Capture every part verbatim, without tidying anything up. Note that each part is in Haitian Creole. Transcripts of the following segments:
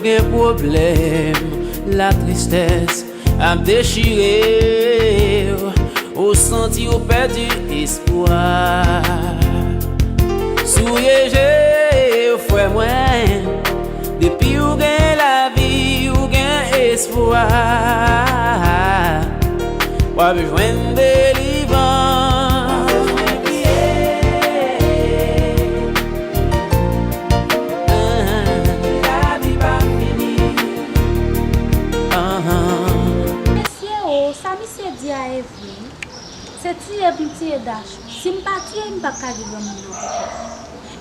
Gen pwoblèm, latristès ap dechire w, ou santi w pèdi espwa. Souye je w, frè mwen, depi w gen lavi, w gen espwa. W ap jwenn delivrans. Mesye o, sa misye di a e vre. Se tiye pou m tiye Dachou. Si m pa tiye, m p ap ka di granmoun nan pou kòb.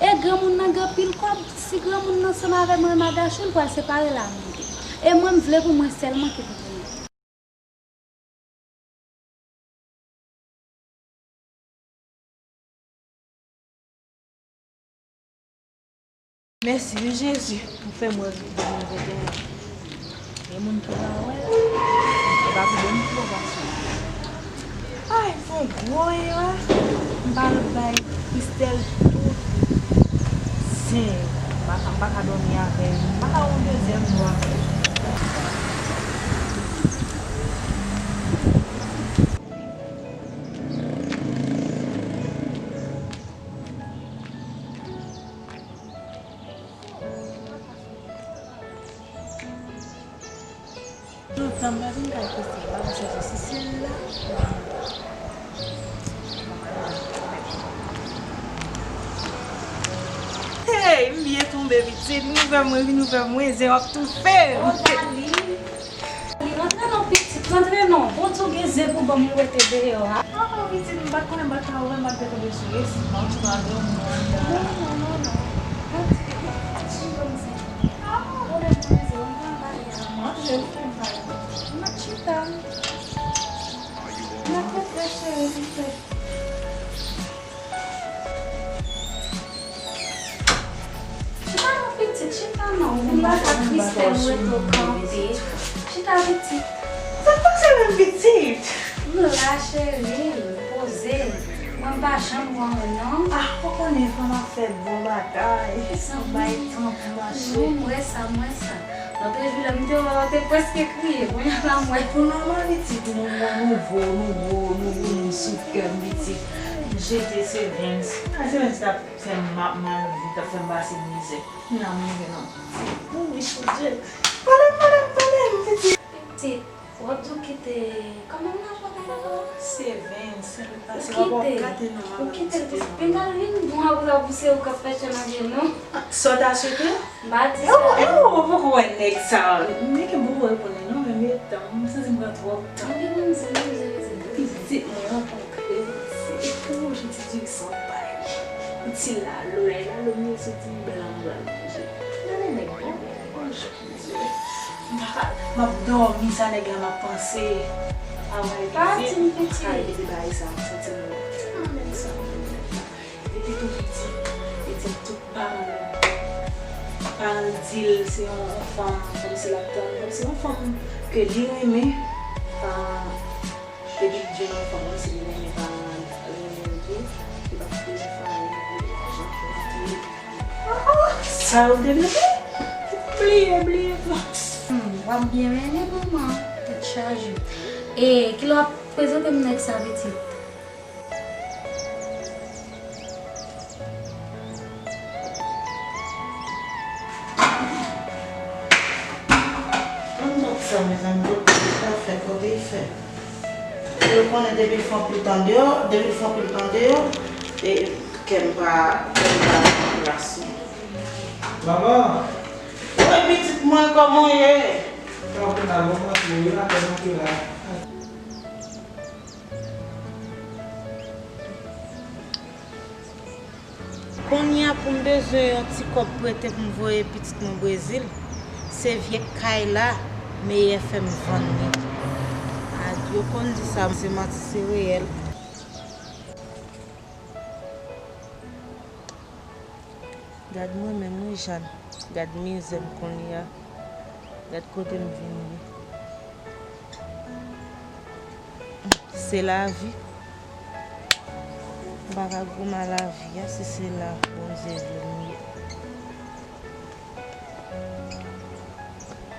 E granmoun nan gen pil kòb, si granmoun nan ansanm avè mwen, m a Dachou, l pral separe l a nou de. E mwen, m vle pou mwen sèlman ki pou pou mwen. Mèsi wi Jezi, ou fè m wè de mil venteyen. Gen moun ki pa wè, e pa pou de moun ki pa sou. Ay, fon gwo ye wi. M pa lòt bay Christelle tout zen. M pa ka, m pa ka dòmi avè l. M pa ka yon dezyèm jou avè l. Lontan m pa vin kay Christelle la, m chèche si se l la. Hey, m byen tonbe pitit, vin ouvè mwen, vin ouvè mwen, zen w ap toufe m. Li rantre non pitit, rantre non. Bondye gen zen pou ban m ou rete deyò a. Ah, pitit, m pa t konnen m pa t ka ouvè, m pa t gen tonbe sou resi. Mwen ti pa dòmi. Non, non, non, non. Yon ti pitit, ti kòmsi. Ah, mwen menm zen, mwen pa anba li a. Mwen ap jwe, mwen pa anba li. M ap chita. M ap fè frè cheri, m fè. Chita non pitit, chita non. Ou vin baka Christelle ou rete w kanpe. Chita pitit. Sa k pase menm pitit? M la cheri, poze. Mwen m pa janm wè w non. Ah, ou konnen fanm ap fè bon bagay. San bay tan pou mache. Non, m wè sa, m wè sa. Lòt jou lè m te wè w, w te prèske kriye. Kounye a la m wè. Pou nòmal pitit, nou, nou, nou vo, nou gwo, nou, nou sou kè m pitit. M jete Sevens. Ah, Sevens t ap fè m ma-, mal viv, t ap fè m pase mizè. Kounye a m rive nan. Wi, Bondye. Pale m, pale m, pale m, pitit. Pitit, w ap di w kite, kòman m nan fò kay la ankò? Sevens, se lòt pase, w ap gate non, madanm, se te. Ou kite, ou kite. Pinga l vin bon apre sa pou se ou k ap fè chèn nan pye nou. Sa w ta swete? M pa di sa. E w, e w, ou poko wè nèg sa. Men gen bon reponn li non, men m etan, m santi m pran twòp tan. Anpil moun di, moun di, moun di. Pitit mwen rankontre, se pou yon ti diri san pay. Yon ti lalo, lè lalo m ye soti blan m pral manje. Gade nèg bon, bon, bon, Bondye. M pa ka, m ap dòmi, sa nèg la m ap panse. Ah wè, pitit. Pati m pitit. Ay, depi bagay sa, m santi m, ah, men sa, m Epi tou pitit, pitit tout paran l, paran l di l se yon, yon fanm, kòmsi l ap tann, kòmsi yon fanm ke li renmen, paran, epi l jwenn yon fanm, kòmsi li renmen paran l, renmen l tou, li p ap bezwen fè anyen pou lajan pou antre. Ah, sa yo devlope? Bliye, bliye, non. Hmm, w ap byen mennen, manman, tèt chaje. E kilè w ap prezante m nèg sa, pitit? Mwen m t ap sa, mezanmi, kote l ta fèt, kote l fèt. Yo konnen depi l fè anpil tan deyò, depi l fè anpil tan deyò, e kè m pa, kè m pa nan plas mwen. Manman! Wi, pitit mwen, kòman w ye? Sa w konn al, manman, tou, wi, apèn antre la. Kounye a pou m bezwen yon ti kòb prete pou m voye pitit mwen Brezil, se vye kay la meyè fè m vann li. A, yo konn di sa, se manti, se reyèl. Gad mwen menm wi, Jàn. Gad mizè m kounye a. Gad kote m vin ye. Se lavi. M pa ka goumen a lavi a si se la Bondye vle m ye.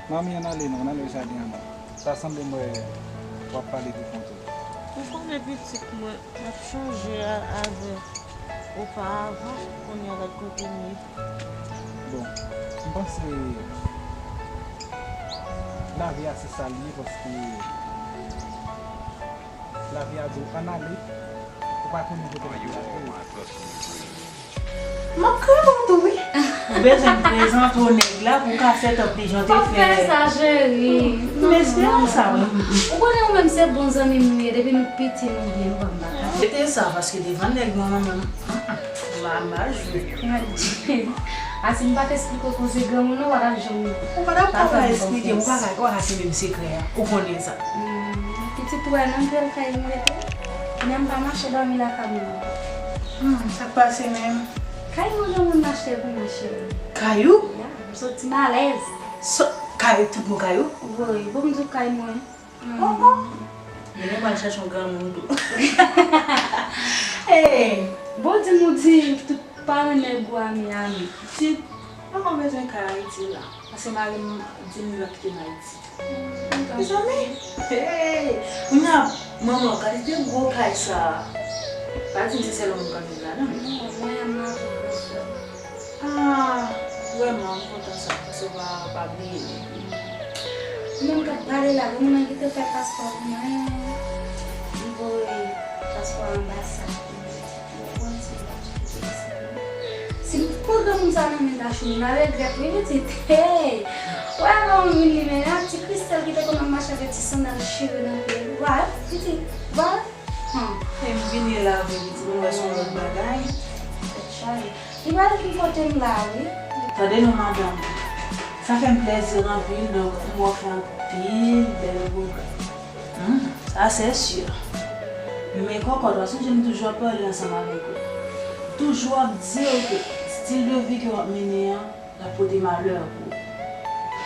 Manmi, ann ale non, ann al wè jaden an non. Sa sanble m wè w ap pale pou kont ou. Ou konnen pitit mwen, m ap chonje a- avè w oparavan, kounye a gad kote m ye. Bon, m panse lavi a se sa l ye, paske lavi a di w ann ale, ou pa konnen kote lavi a voye w. M ap kreye w tou wi. Ou bezwen m prezante w nèg la pou w ka fè tankou jan w te fè. Pap fè sa, cheri. M espere w sa wi. Ou konnen ou menm se bon zanmi m ou ye, depi nou piti nou byen, m pa m pa ka. Se te sa, paske devan nèg mwen, mwen menm, m pa mal jwe. Gad, a si m pa t esplike w koze granmoun nan, ou pa t ap janm. Ou pa t ap ka esplike m, ou pa ka, ou pa ka kenbe m sekrè a. Ou konnen sa. Hmm, pitit ou wè nan bèl kay m rete. Kounye a m pa mache dòmi lakay mwen ankò. Hmm, sa k pase menm? Kay mwen granmoun m achte pou mwen, cheri. Kay ou? Ya, m soti m alèz. So, kay, tout bon kay ou? Wi, bon m di w kay mwen. Oh, oh. Mwen pral chache yon granmoun tou. Hey! Bon, di m ou di tout paran nèg ou a Miami. Pitit, mwen pa bezwen kay Ayiti la. Paske mari m di m li p ap kite m Ayiti. Mezanmi! Hey! Kounye a, manman, kalite gwo kay sa a. Pa di m se sèl ou menm k ap viv la, non? Non, mwen, mari m, bèlfrè m. Ah, vrèman, m kontan sa, paske w pa, pa bliye m. Ou menm k ap pale la, gen moun nan ki te fè paspò pou mwen. Li voye paspò anbasad pou mwen. Mwen konn se la ki te di sa. Si m pran granmoun sa nan men Dachou, m va regrèt wi, pitit. Hey! Wè, avan m vin li, men a ti Kristèl ki te konn ap mache avèk ti sandal chire nan pye l. Wè, pitit, wè. Hmm. E m vini la vre, pitit, mwen wè se yon lòt bagay. Tèt chaje. Li pral vin kote m la, wi. Tande non, madanm. Sa fè m plèzi anpil, donk, m wè w fè anpil bèl pwogrè. Hmm, sa se si. Men kòkòt, w ap sonje m toujou ap pale ansanm avèk ou. Toujou ap di w ke stil de vi ke w ap mennen an, l ap pote malè pou ou.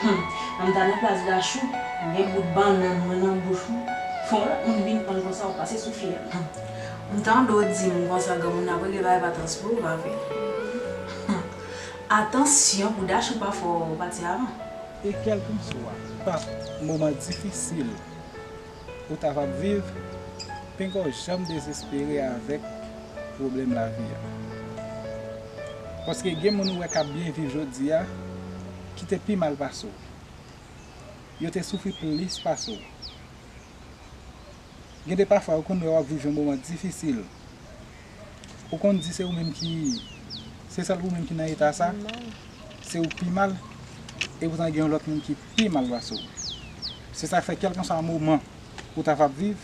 Hmm, lè m ta nan plas Dachou, m gen bout bannann mwen nan bouch mwen. Fò yon lòt moun vin pran l konsa, ou pase sou fyèl. Hmm. M tande w di m konsa, granmoun ap regle bagay pa trans pou ou, pa vre? Hmm. Atansyon pou Dachou pa fè w pati avan. E kèlkanswa moman difisil ou ta va viv, penko janm dezespere avèk pwoblèm lavi a. Paske gen moun ou wè k ap byen viv jodi a, ki te pi mal pase w. Yo te soufri plis pase w. Gen de pafwa ou konn wè w ap viv yon moman difisil. Ou konn di se ou menm ki, se sèl ou menm ki nan eta sa, se ou k pi mal, epoutan gen yon lòt moun ki pi mal pase w. Se sa k fè kèlkanswa moman ou ta va ap viv,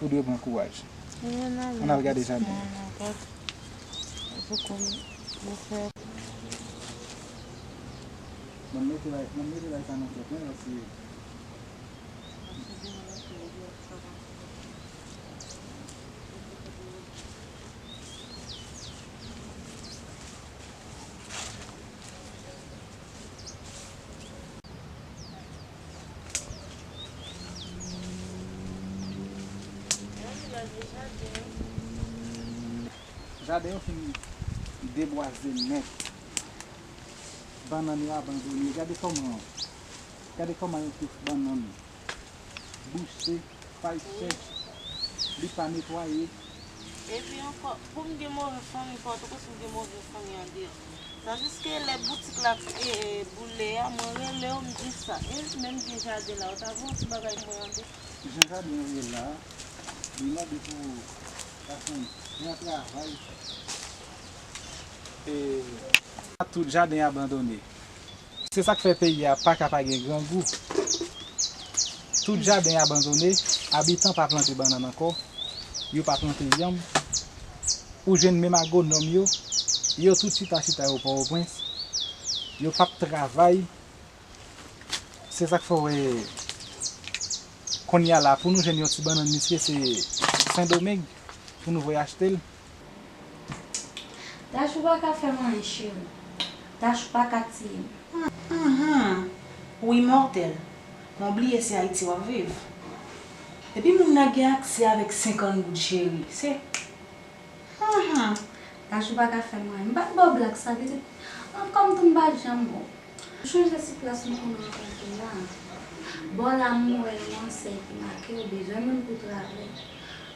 ou dwe pran kouraj. Ann al gade jaden an. Ban m mete lay, ban m mete lay sa nan tèt mwen, paske jaden yo fin debwaze nèt. Bannann yo abandone. Gade kòman, gade kòman yon kouch bannann bouche, fay chèch, li pa netwaye. Epi ankò, pou m gen move fanmi, Pòtoprens m gen move fanmi andeyò. Tandiske lè boutik la, e, e, boule a, mwen rele w, m di sa. E menm gen jaden la, ou ta voye yon ti bagay pou mwen andeyò. Jan jaden an ye la, li mande pou w ta fè yon gran travay. E, tout jaden abandone. Se sa k fè peyi a pa ka pa gen grangou. Tout jaden abandone, abitan pa plante bannann ankò, yo pa plante yanm. Ou jwenn menm agwonòm yo, yo tout chita chita yo Pòtoprens, yo p ap travay. Se sa k fè w wè kounye a la, pou nou jwenn yon ti bannann, mesye, se Sendomeng pou nou voye achte l. Dachou pa ka fè m anyen, cheri. Dachou pa ka tiye m. Wi, mòtèl. Men w bliye se Ayiti w ap viv. Epi moun nan gen aksè avèk senkant goud, cheri. Se Dachou pa ka fè m anyen. M pa t ba w blag sa, pitit. An, kòm tou m pa t janm ba w. Chanje ti plas nou konn rankontre a. Bò la m wè yon ansèy ki make yo bezwen moun pou travay.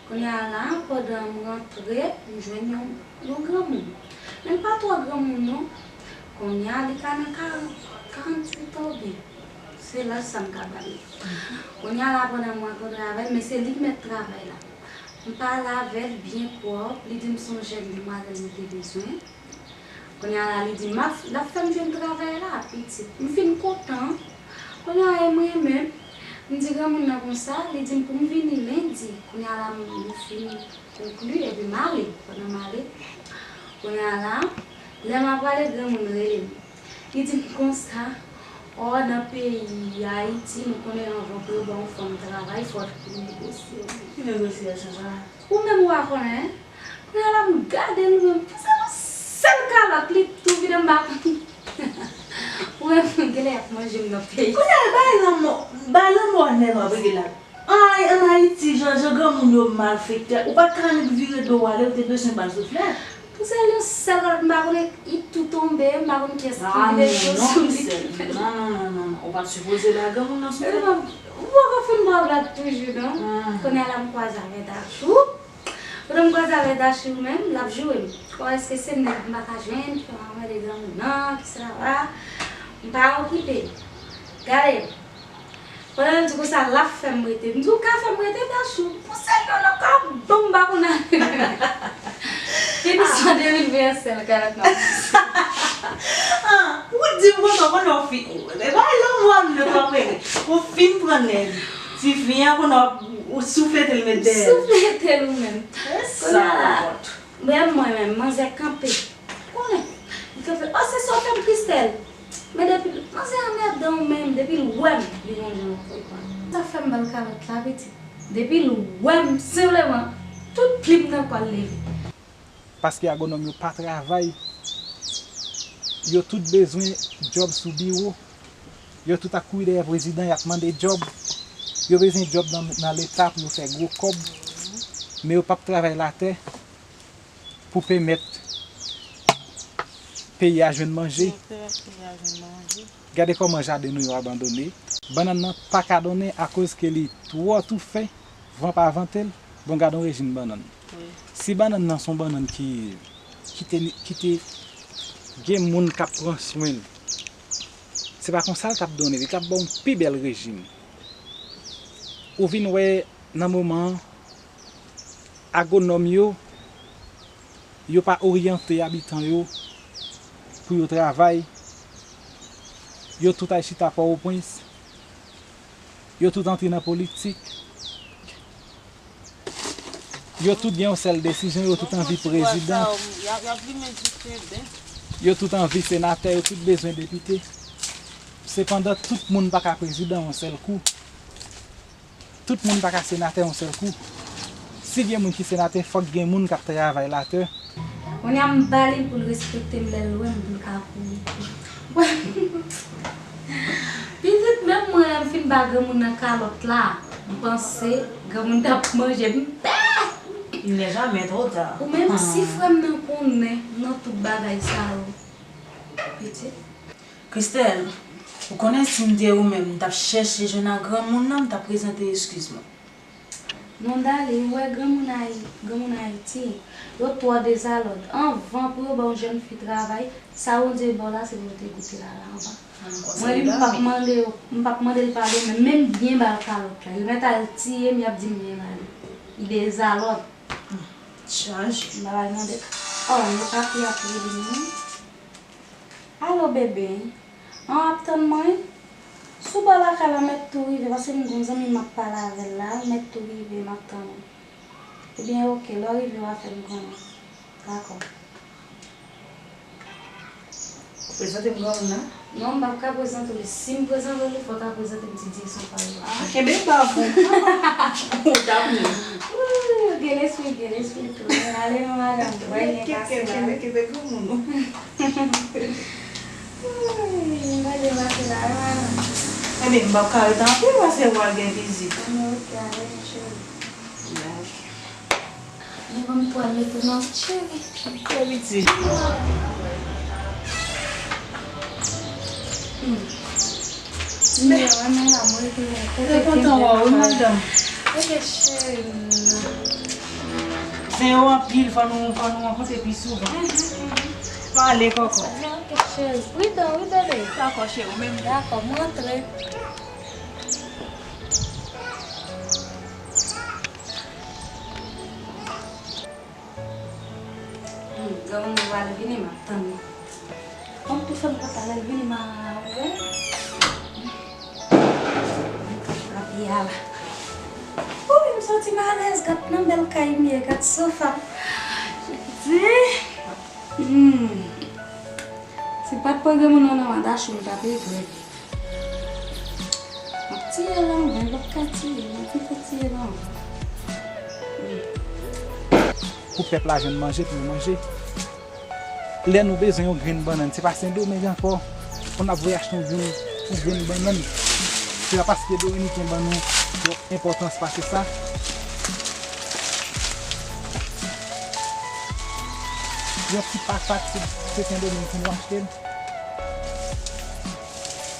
Kounye a la, pandan m rantre, m jwenn yon, yon granmoun. Men l pa twò granmoun non. Kounye a, li ka nan karant, karanntuit an oubyen. Se laj sa m ka ba li. Kounye a la, pandan m rankontre avè l, men se li k mèt travay la. M pale avè l byen pwòp, li di m se yon jèn demwazèl li te bezwen. Kounye a la, li di m ap, l ap fè m jwenn travay la, pitit. M fin kontan. Kounye a, e mwen menm, m di granmoun nan konsa, li di m pou m vini lendi. Kounye a la, m, m fin konkli, epi m ale. Pandan m ale, kounye a la, lè m ap prale, granmoun rele m. Li di m konsa, ò, nan peyi Ayiti, nou konnen anvan pou yo ba yon fanm travay, fò l negosye. Ki negosyasyon sa? Ou menm ou pa konnen, en? Kounye a la, m gade l, m panse yon sèl kalòt, li tou vide, m pa konn. Ou menm, genlè y ap manje m nan peyi. Kounye a, bay lanmò, bay lanmò nèg w ap regle la. Ay, ann Ayiti, jan, jan granmoun yo malfektè, ou pa t ka annik vire do w ale, ou te bezwen ba l souflèt. Pou sèl yon sèl kalòt, m pa konnen, li tou tonbe, m pa konn kiyès ki vide cho sou li. Ah, non, non, Christelle, non, non, non, non, non, ou pa t sipoze ba granmoun nan souflèt. Ou poko fin pran blad toujou, non? Ah. Kounye a la, m kwaze avè Dachou. Pandan m kwaze avè Dachou menm, l ap joure m. Kò èske se nèg m pa ka jwenn, ki fè m anmède granmoun nan, ki sa va. M pa okipe. Gade, pandan l di konsa, l ap fè m rete. M di, ou ka fè m rete, Dachou? Pou sèl yon nan ka bon m pa konn ale. Finisman de mil ven an sèl kalòt nan. Ah, ou di m konsa, konnen w fin. E pa lanmò m nan k ap rele. Ou fin pran nèg. Tifi an konnen w ap, ou souflete l met dèyè l. Souflete l ou menm. E sa la. Brèf, mwen menm, manzè kanpe. Konnen. Li kanpe. Oh, se sa w fè m, Christelle. Men depi manzè anmèdan w menm, depi l wè m, li gon jan l ap reponn. Sa fè m ba l kalòt la, pitit. Depi l wè m, senpleman, tout plim nan kò l leve. Paske agwonòm yo pa travay. Yo tout bezwen djòb sou biwo. Yo tout ap kouri dèyè prezidan, y ap mande djòb. Yo bezwen djòb nan, nan Leta pou yo fè gwo kòb. Men yo p ap travay latè pou pèmèt peyi a jwenn manje. Pou pèmèt peyi a jwenn manje. Gade kòman jaden nou yo abandone. Bannann nan pa ka donnen akoz ke li twò toufe, van pa vante l. Bon, gade yon rejim bannann. Wi. Si bannann nan se yon bannann ki, ki te, ki te gen moun k ap pran swen l, se pa konsa l t ap donnen, li t ap ba w yon pi bèl rejim. Ou vin wè nan moman an, agwonòm yo, yo pa oryante abitan yo pou yo travay. Yo tout al chita Pòtoprens. Yo tout antre nan politik. Yo tout gen yon sèl desizyon, yo tout anvi prezidan. Yo tout anvi senatè, yo tout bezwen depite. Sepandan, tout moun pa ka prezidan yon sèl kou. Tout moun pa ka senatè yon sèl kou. Si gen moun ki senatè, fòk gen moun k ap travay latè. Kounye a m ba li l pou l respekte m lè l wè m pou l ka kouri. Pitit, menm mwen, lè m fin ba granmoun nan kalòt la, m panse granmoun t ap manje m. Il n'est jamais trop tard. Ou menm, si frè m nan konnen m nan tout bagay sa yo, pitit. Christelle, ou konnen si m te ou menm, m t ap chèche jwenn ak granmoun nan, m t ap prezante eskiz mwen. Non, Dali, ou wè granmoun Ayi-, granmoun Ayiti, yo twò dezalòd. Anvan pou yo ba yon jèn fi travay, sa Bondye ba w la, se pou yo te goute la, la anvan. Mwen, li, m p ap mande yo, m p ap mande l padon, men menm byen ba l kalòt la. Yo mèt al tiye m, y ap di m byen ba li. Li dezalòd. Chaje. M pa pral mande. Oh, yo pa pi ap rele m, non. Alo, bebe. An w ap tann mwen? Sou bò lakay la, mèt tou rive, paske m gon zanmi m ap pale avè l la, mèt tou rive, m ap tann ou. Ebyen, oke, lè w rive, w a fè m konnen. Dakò. Ou prezante m granmoun nan? Non, m p ap ka prezante w li. Si m prezante w li, fò w ta prezante m ti direksyon pa yo. Ah, kenbe ba pou ou t ap nou. Ooh, gen lespri, gen lespri tou. Ale non, madanm. Wè, gen kase la. Kenbe granmoun ou. Ooh, gade mache la, wi, madanm. Ebyen, m p ap ka rete anpil paske m pral gen vizit. Ann, oke, ale, cheri. Oke. Li ban m twal mete nan cheri. Kè piti. Mwen, mwen la, mwen, mwen, kote kontan wè w, wi, madanm. Ok, cheri m nan. Zen yo anpil, fò nou, fò nou rankontre pi souvan. Mhm, mhm. Mwen ale, kòkò. Ok, cheri. Pridan, wi, bebe. Dakò, cheri, ou menm. Dakò, mwen antre. Hmm, granmoun nan pral vini, m ap tann li. Kòm tou fè m kontan lè l vini, m a wè. Ap ye a la. Wi, m santi m alèz, gad nan bèl kay m ye, gad sofa m. Di, hmm. Si pa t pou granmoun nan, nan Wadachou, m t ap regrèt. M ap tiye la, mwen p ap ka tiye, m ap pito tiye la. Pou pèp la jwenn manje pou yo manje. Lè nou bezwen yon grenn bannann, se pa Sendomeng ankò. Pou n ap voye achte yon grenn, yon grenn bannann. Se pa paske Dominiken ban nou twòp enpòtans pase sa. Yon ti patat, se, se Sendomeng pou nou achte l.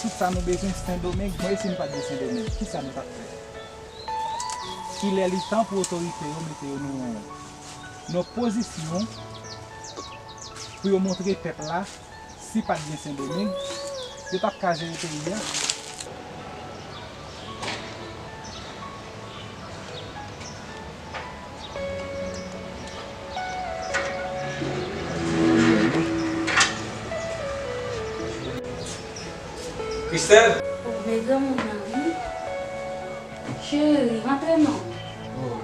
Tout sa nou bezwen Sendomeng, bon, e si nou pa t gen Sendomeng, kisa nou t ap fè? Ilè li tan pou otorite yo mete yo nan, nan pozisyon pou yo montre pèp la, si pa t gen Sendomeng, yo t ap ka jere peyi a. Christelle! Oh, men granmoun nan, wi. Cheri, rantre non. Oh.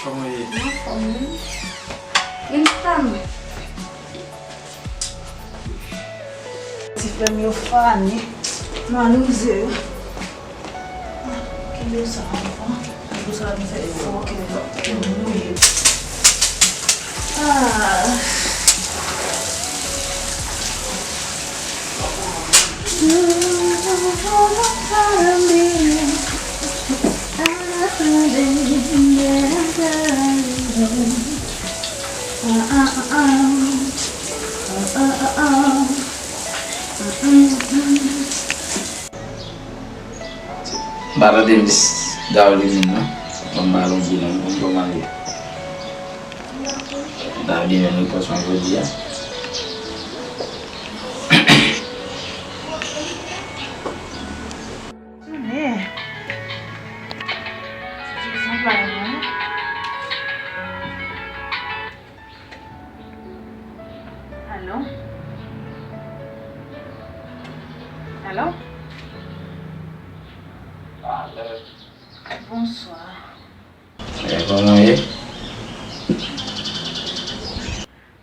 Kòman w ye? M anfòm, wi. Gen tan. Ti flè m yo fane. Malize yo. Ah, kenbe sa anvan. Kenbe sa, m fè fò ke m mouye. Ah. M pa tande Miss Darline non. Ban m ba l yon gou non, m konn kòman l ye. Darline menm repons mwen jodi a. Men, se sa bay mwen. Alo? Alo? Bonswa. E, kòman w ye?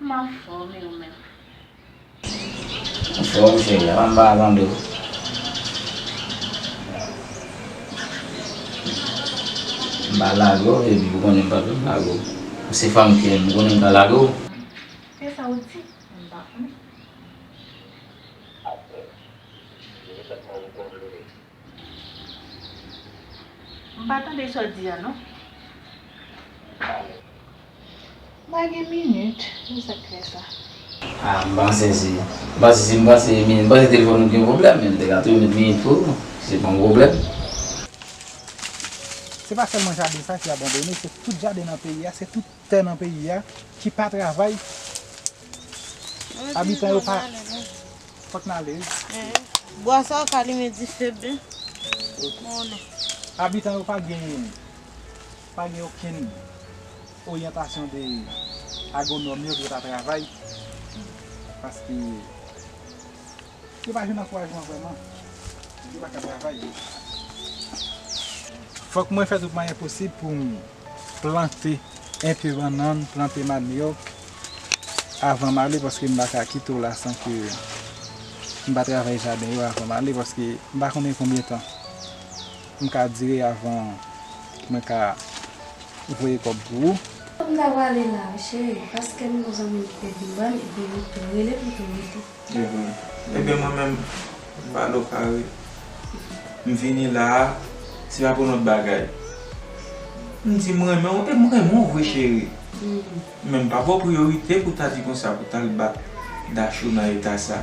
M anfòm, e ou menm? Anfòm, cheri, apa m pa tande w? M pa lage w, epi ou konnen m pa janm lage w. Ou se fanm m ye, ou konnen m ka lage w. Se sa w di? M pa konnen. M pa tande sa w di a non. M pa gen minit, se sa k fè sa. Ah, m panse si, m panse si, m panse minit, m panse telefòn ou gen pwoblèm, men m te ka tou met minit pou ou, se pa yon pwoblèm. Se pa sèlman jaden sa ki abandone, se tout jaden nan peyi a, se tout tè nan peyi a ki pa travay. Abitan yo pa, fòk n ale, wi. Bwa sa yo ka limen dife byen. Mwen konnen. Abitan yo pa gen, pa gen okenn oryantasyon de agwonòm yo pou yo ta travay. Paske yo pa jwenn ankourajman vrèman. Yo pa ka travay. Fòk mwen fè tout mwayen posib pou m plante enpe bannann, plante manyòk avan m ale, paske m pa ka kite w la san ke m pa travay jaden yo avan m ale, paske m pa konnen konbyen tan m ka dire avan mwen ka voye kòb pou ou. M ta prale la, wi, cheri, paske m gon zanmi m ki te vin ban m, epi li tou rele pou tou rete. Ebyen, ebyen, mwen menm, m pa do kare. M vini la a, se pa pou lòt bagay. M di m renmen w, e m renmen w vre, cheri. Men m pa ba w priyorite pou ta di konsa, pou ta al bat Dachou nan eta sa.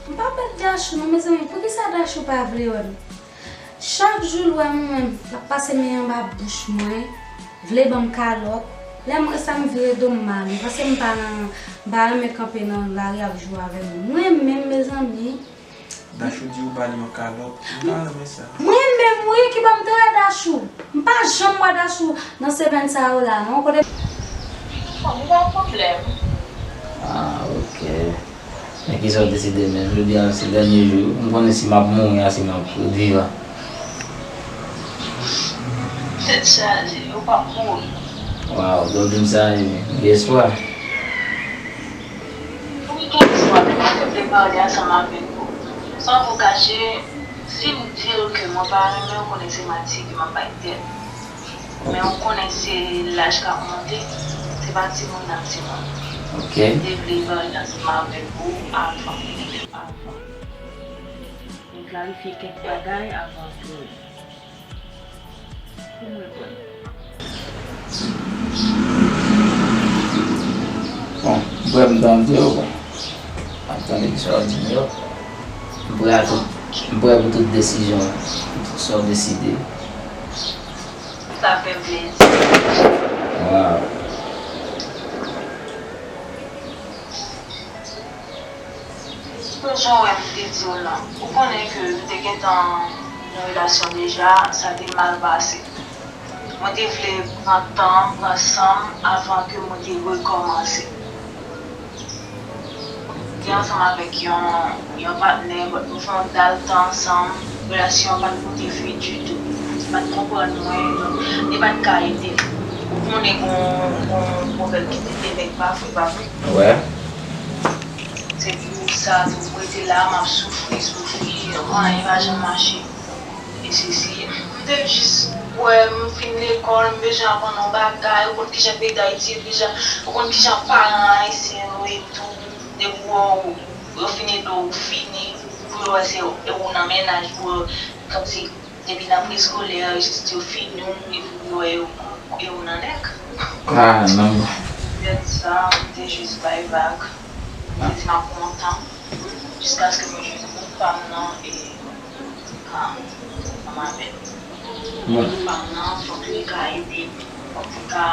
M pa pè Dachou non, mezanmi. Poukisa Dachou pa vle wè m? Chak jou l wè m, mwen, l ap pase men anba bouch mwen, vle ban m kalòt. Lè m wè sa, m vire do m, m ale, paske m pa nan, m pa renmen kanpe nan lari ap jwe avè moun. Mwen menm, mezanmi. Dachou di ou ba l yon kalòt. M pa renmen sa. Mwen menm, wi, ki ban m tande Dachou. M pa janm wè Dachou nan semèn sa yo la, non. Kote. Fanmi pa pwoblèm. Ah, ok. Men kisa w deside menm? Jodi a se dènye jou. M konnen si m ap mouri a, si m ap vivan. Tèt chaje, ou p ap mouri. Waw, lè w di m sa, ebyen, m gen espwa. Wi, gen espwa, men mwen te vle pale ansanm avèk ou. San vou kache, si m di w ke mwen pa renmen w, konnen se manti ke m ap bay tèt. Men ou konnen se laj k ap monte, se pa timoun n ap timoun. Ok. M te vle pale ansanm avèk ou avan, avan. Mwen klarifye kèk bagay avan ke pou mwen pran. Bon, m prè m tande w, bon. M ap tande kisa w di m yo. M prè a tout, m prè pou tout desizyon, tout sa w deside. Sa fè m plezi. Waw. Jan w wè m te di w lan, ou konnen ke nou te gentan nan relasyon deja, sa te mal pase. Mwen te vle pran tan, pran san m avan ke mwen te rekòmanse. Te ansanm avèk yon, yon patnè, but nou fè yon dal tan ansanm, relasyon an pa t pote fwi ditou. Li pa t konprann mwen, donk, li pa t ka ede m. Ou konnen gon, gon pwovèb ki di, de nèg pa fou, pa fou. Wè. Se pou sa tou, m rete la, m ap soufri, soufri, anyen pa janm mache. E sesi, m te jis, wè, m fin lekòl, m bezwen aprann yon bagay, ou konn kijan peyi Dayiti ye deja, ou konn kijan paran ayisyen yo ye tou, depi w wè w, yo fin ede w, ou fini, pou yo wè se ou nan mennaj, pou yo, kòmsi, depi nan preskolè, jis yo fini w, epi pou yo wè yo, yo nan nèg. Ah, non. Petèt sa, m te jis bay vag. M te di m ap pran tan, jiskaske mwen jwenn moun pa m nan, e, ka ansanm avè l. Bon. Moun pa m nan, fòk li ka ede m, fòk li ka,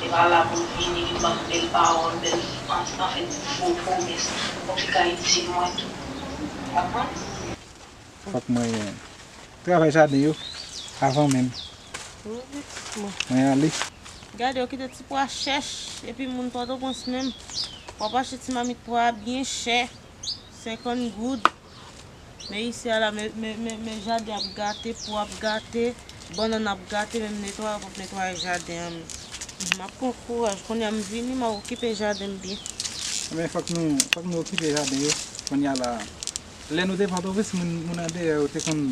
li pa la pou l vini, vin ban m bèl pawòl, bèl, an, anfen, fo pwomès. Fòk li ka itil mwen tou. Konprann? Fòk mwen travay jaden yo avan menm. Wi, pitit mwen. Mwen ale. Gade, yo kite ti pwa chèch, epi moun Pòtoprens menm, w ap achte ti mamit pwa byen chè, senkant goud. Men isi a la, men, men, men, men jaden ap gate, pwa ap gate, bannann ap gate, menm netwaye yo p ap netwaye jaden an. M ap pran kouraj, kounye a m vini, m ap okipe jaden m byen. Ebyen, fòk nou, fòk nou okipe jaden yo, kounye a la. Lè nou te Pòtoprens, moun, moun andeyò yo te konn,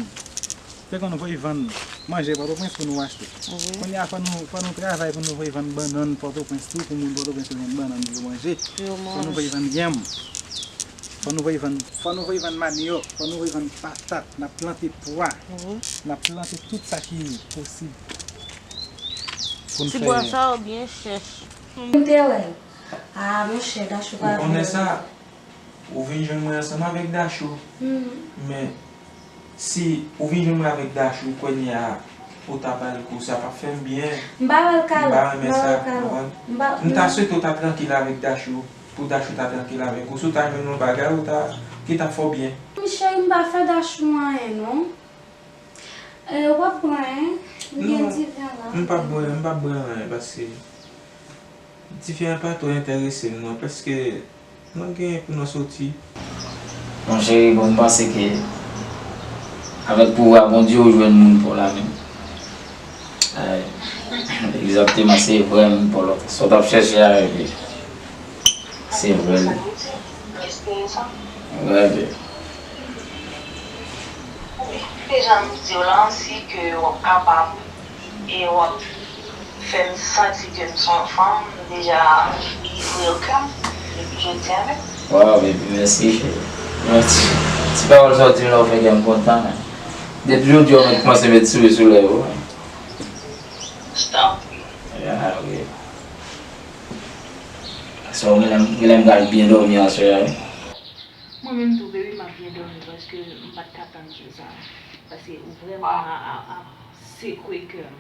te konn voye vann manje Pòtoprens pou nou achte. Wi. Kounye a, fò nou, fò nou travay pou nou voye vann bannann Pòtoprens tou, pou moun Pòtoprens yo jwenn bannann pou yo manje. Pou yo manje. Fò nou voye vann yanm. Fò nou voye vann, fò nou voye vann manyòk, fò nou voye vann patat, n ap plante pwa, wi, n ap plante tout sa ki posib. Pou n fè. Ti bwa sa yo byen chèch. M te wè. Ah, monchè, Dachou pa vle. Ou konnen sa, ou vin jwenn mwen ansanm avèk Dachou. Mhm. Men, si ou vin jwenn mwen avèk Dachou, kounye a, ou ta ba l kou, sa p ap fè m byen. M pa ba l kalòt, m pa ba l kalòt. M pa, m ta swete ou ta trankil avèk Dachou, pou Dachou ta trankil avèk ou. Si w ta jwenn yon bagay, ou ta, ki ta fè w byen. Cheri, m pa fè Dachou anyen, non. E, w ap pran, en? M gen diven la. Non, m p ap bwè, m p ap bwè anyen, paske diven an pa twò enterese m, non, paske nou genyen pou nou soti. Mon cheri, bon, m panse ke avèk pouvwa Bondye, ou jwenn moun pa w la menm. Ay, egzakteman, se vrè, moun pa w la. Sa w t ap chèche a rive. Se vre li. Vre li. Wi, deja m di w lan, si ke w ap kapab e w ap fè m santi ke m se yon fanm, m deja livre kè m depi jodi a menm. Waw, baby, mèsi, cheri. Mèsi. Ti pawòl sa w di m la, ou fè kè m kontan. Depi jodi a, ou mèt kòmanse met souri sou lèv ou. Tanpri. Ya, wi. Aswè, genlè m, genlè m pral byen dòmi aswè a, wi. Mwen menm tou, baby, m ap byen dòmi paske m pa t ka tann jou sa. Paske ou vrèman a, a, a sekwe kè m.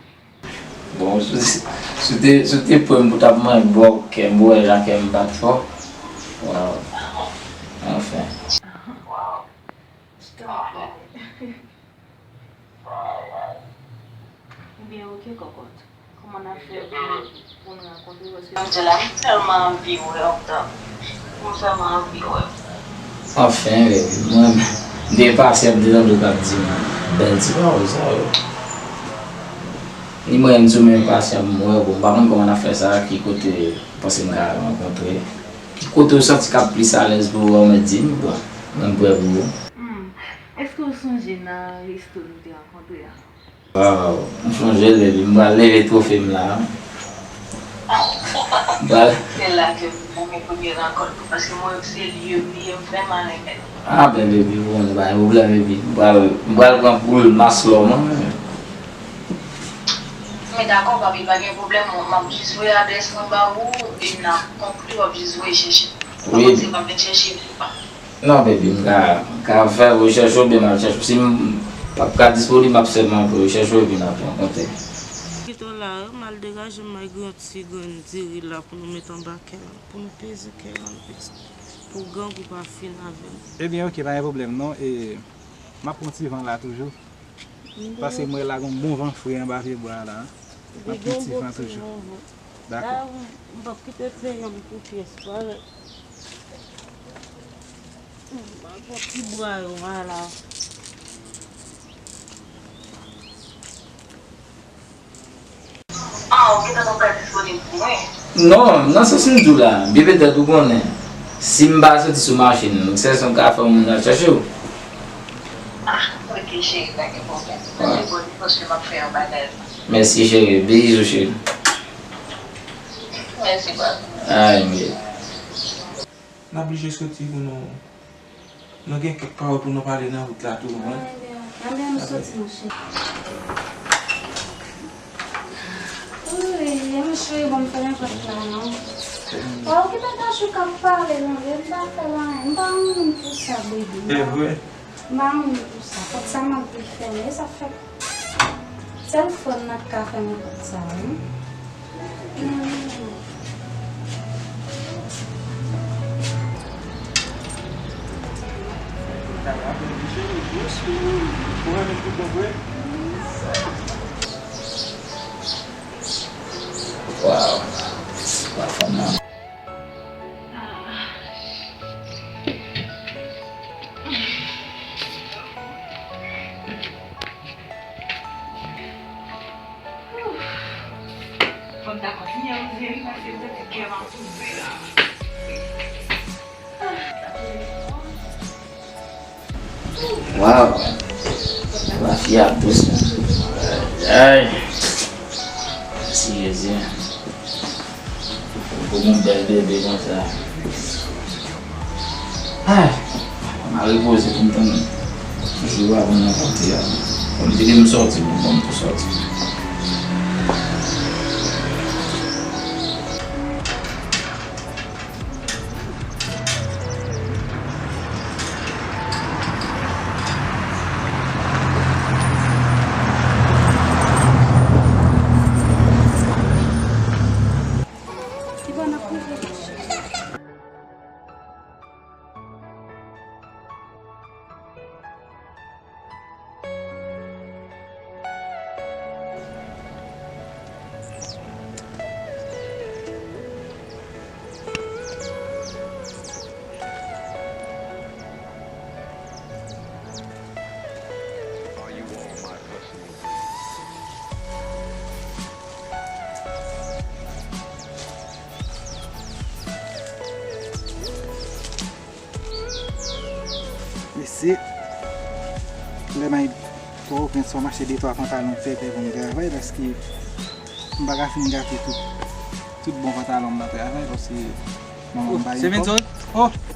Bon, si, si w te, si w te pran m pou t ap mwen bò kè m, ou wè jan kè m bat fò. Waw. Anfen. Stop. Ebyen, oke, kòkòt. Kòman n ap fè pou, pou n rankontre? Paske m di la, m tèlman anvi wè w, m tande. M vrèman anvi wè w. Anfen, baby, mwen, m te enpasyan, m te tande w k ap di m bèl ti pawòl sa yo. Ni mwen menm tou, m enpasyan pou m wè w. Bon, m pa konn kòman n ap fè sa, ki kote w panse n ka rankontre. Ki kote w santi k ap plis alèz pou ou, mwen di m, bon, mwen prè pou ou. Hmm. Èske w sonje nan resto nou te rankontre a? Waw, m chonje l, baby. M pral leve twofe m la. M pral Se la ke m renmen premye rankont mwen, paske mwen, se lye m li ye, m vrèman renmen l. Ah, ben, baby, bon, pa gen pwoblèm, baby. M pral, m pral pran poul mas lò mwen. Men dakò, papi, pa gen pwoblèm, mwen, m ap jis voye adrès mwen ba ou, e n a konkli, w ap jis voye chèche m. Wi. Pa konn si m ap vin chèche li ou pa. Non, baby, m ka, m ka fè rechèch ou, oubyen m al chèche ou. Si m p ap ka disponib, m ap sèlman fè rechèch ou epi n ap rankontre. Kite w la, wi, m al degaje m, m al griyen yon ti grenn diri la pou nou met anba kè la, pou nou peze kè la yon piti, pou grangou pa fin avè m. Ebyen, oke, pa gen pwoblèm non. E, m ap pran ti van la toujou. Paske m wè la gon bon van fre anba pye bwa a la. M ap pran ti van toujou. Dakò. La, m p ap kite peye m pou pyès, pa vre? M ap pran ti bwa yo, vwala. Ah, ou gentan konn pa disponib pou mwen. Non, nan sans m di w la, byen petèt ou konnen, si m pa soti sou machin, se sa m ka fè yon moun al chèche w. Ah, ok, cheri, pa gen pwoblèm. Mwen se bon, paske m ap fè yon bagay. Mèsi, cheri. Bizou, cheri. Mèsi, papi. Ay, men. N oblije soti pou nou, nou gen kèk pawòl pou nou pale nan wout la tou, wi. Anben, anben, nou soti, monchè. Wi, monchè, bon, m fè nenpòt la, non. Wa okipe tèt ou k ap pale, non, m pa fè anyen. M pa yon moun pou sa, baby. E vre? M pa moun pou sa. Pòt sa m ap vin fèmen, e sa fè sèl fò n ap ka fèmen pòt sa, wi. Wow. Pafòm nan. Fò m ta kontinye wouze wi, paske m santi kè m ap wouze la. Waw. Lafi a dous menm. Ay. Mèsi Jezi. Pou yon bèl bebe konsa. Ay. M a repoze pou m tann jou a pou m rankontre a. Kòm di ke m sòti, m konn pou sòti. Ki bò n ap rive, monchè? Mesye, lè m al Pòtoprens, fò m achte de twa pantalon pèpè pou m travay, paske m pa ka fin gate tout, tout bon pantalon m nan travay, paske manman m pa gen kòb. Oh, se Vinson? Oh,